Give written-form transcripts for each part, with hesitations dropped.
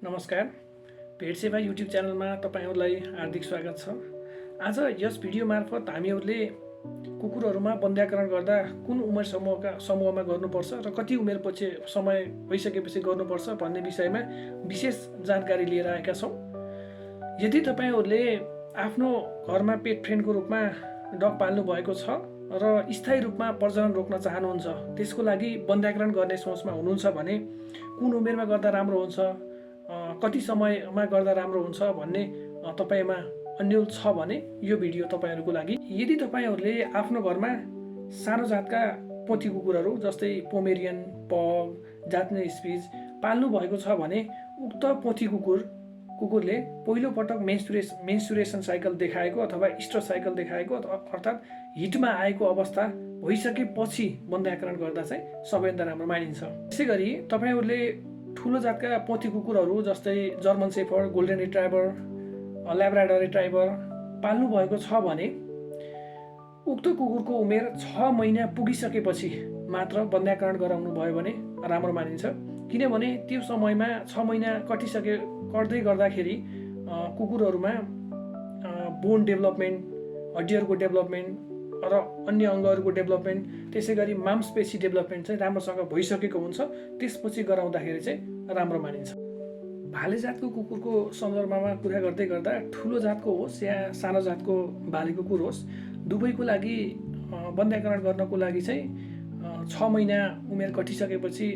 नमस्कार। भेट सेवा युट्युब च्यानलमा तपाईहरुलाई हार्दिक स्वागत छ। आज यस भिडियो मार्फत हामीहरूले कुकुरहरुमा बन्ध्याकरण गर्दा कुन उमेर समूहमा गर्नुपर्छ र कति उमेरपछि समय भइसकेपछि गर्नुपर्छ भन्ने विषयमा विशेष जानकारी लिएर आएका छौं। यदि तपाईहरुले आफ्नो घरमा पेट फ्रेन्डको रूपमा डग पाल्नु भएको छ र स्थायी रूपमा प्रजनन रोक्न चाहनुहुन्छ, त्यसको लागि बन्ध्याकरण गर्ने सोचमा हुनुहुन्छ भने कुन उमेरमा गर्दा राम्रो हुन्छ, कति समयमा गर्दा राम्रो हुन्छ भन्ने तपाईमा अन्यल छ भने यो भिडियो तपाईहरुको लागि। यदि तपाईहरुले आफ्नो घरमा सानो जातका पोथी कुकुरहरु जस्तै पोमेरियन, पग, जातने स्पिज पाल्नु भएको छ भने उक्त पोथी कुकुरले पहिलो पटक मेन्स्ट्रुएसन साइकल देखाएको अथवा स्ट्रेस साइकल देखाएको अर्थात् हिटमा आएको अवस्था भइसकेपछि बन्ध्याकरण गर्दा चाहिँ सबैभन्दा राम्रो मानिन्छ। त्यसैगरी तपाईहरुले ठूलो जातका पोथी कुकुरहरु जस्तै जर्मन शेफर्ड, गोल्डन रिट्राइभर, ल्याब्राडोर रिट्राइभर पाल्नु भएको छ भने उक्त कुकुरको उमेर 6 महिना पुगिसकेपछि मात्र बन्ध्याकरण गराउनु भयो भने राम्रो मानिन्छ। किनभने त्यो समयमा 6 महिना कट्दै गर्दाखेरि कुकुरहरुमा बोन डेभलपमेन्ट, हड्डीहरुको डेभलपमेन्ट र अन्य अङ्गहरुको डेभलपमेन्ट, त्यसैगरी मांसपेशी डेभलपमेन्ट चाहिँ राम्रोसँग भइसकेको हुन्छ। त्यसपछि गराउँदाखेरि चाहिँ राम्रो मानिन्छ। भाले जातको कुकुरको सन्दर्भमा कुरा गर्दै गर्दा ठूलो जातको होस् या सानो जातको भाले कुकुर होस्, दुवैको लागि बन्ध्याकरण गर्नको लागि चाहिँ 6 महिना उमेर कटिसकेपछि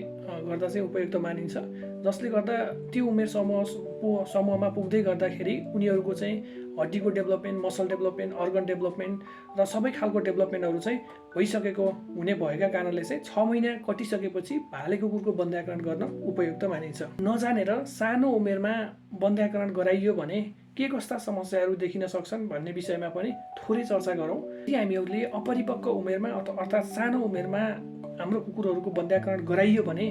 गर्दा चाहिँ उपयुक्त मानिन्छ। जसले गर्दा त्यो उमेर समूहमा पुग्दै गर्दाखेरि उनीहरुको चाहिँ हड्डीको development, muscle development, organ development र सबै खालको डेभलपमेन्टहरु चाहिँ भइसकेको हुने भएका कारणले चाहिँ 6 महिना कटिसकेपछि भाले कुकुरको बन्ध्याकरण गर्न उपयुक्त मानिन्छ। नजानेर सानो उमेरमा बन्ध्याकरण गराइयो भने के कस्ता समस्याहरू देखिन सक्छन् भन्ने विषयमा पनि थोरै चर्चा गरौँ। यदि हामीहरूले अपरिपक्व उमेरमा अर्थात् सानो उमेरमा हाम्रो कुकुरहरुको बन्ध्याकरण गराइयो भने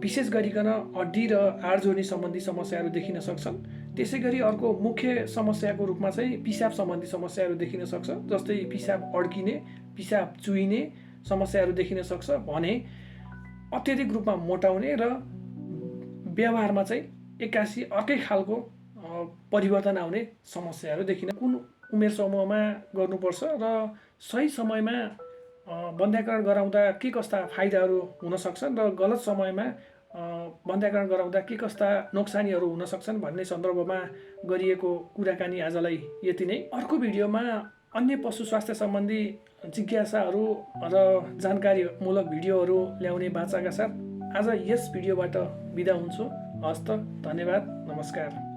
विशेष गरिकन हड्डी र हाड जोड्ने सम्बन्धी समस्याहरू देखिन सक्छन्। त्यसैगरी अर्को मुख्य समस्याको रूपमा चाहिँ पिसाब सम्बन्धी समस्याहरू देखिन सक्छ। जस्तै पिसाब अड्किने, पिसाब चुइने समस्याहरू देखिन सक्छ भने अत्यधिक रूपमा मोटाउने र व्यवहारमा चाहिँ एक्कासी अर्कै खालको परिवर्तन आउने समस्याहरू देखिन। कुन उमेर समूहमा गर्नुपर्छ र सही समयमा बन्ध्याकरण गराउँदा के कस्ता फाइदाहरू हुन सक्छन् र गलत समयमा बन्ध्याकरण गराउँदा के कस्ता नोक्सानीहरू हुन सक्छन् भन्ने सन्दर्भमा गरिएको कुराकानी आजलाई यति नै। अर्को भिडियोमा अन्य पशु स्वास्थ्य सम्बन्धी जिज्ञासाहरू र जानकारीमूलक भिडियोहरू ल्याउने बाचाका साथ आज यस भिडियोबाट बिदा हुन्छु। हस्त, धन्यवाद, नमस्कार।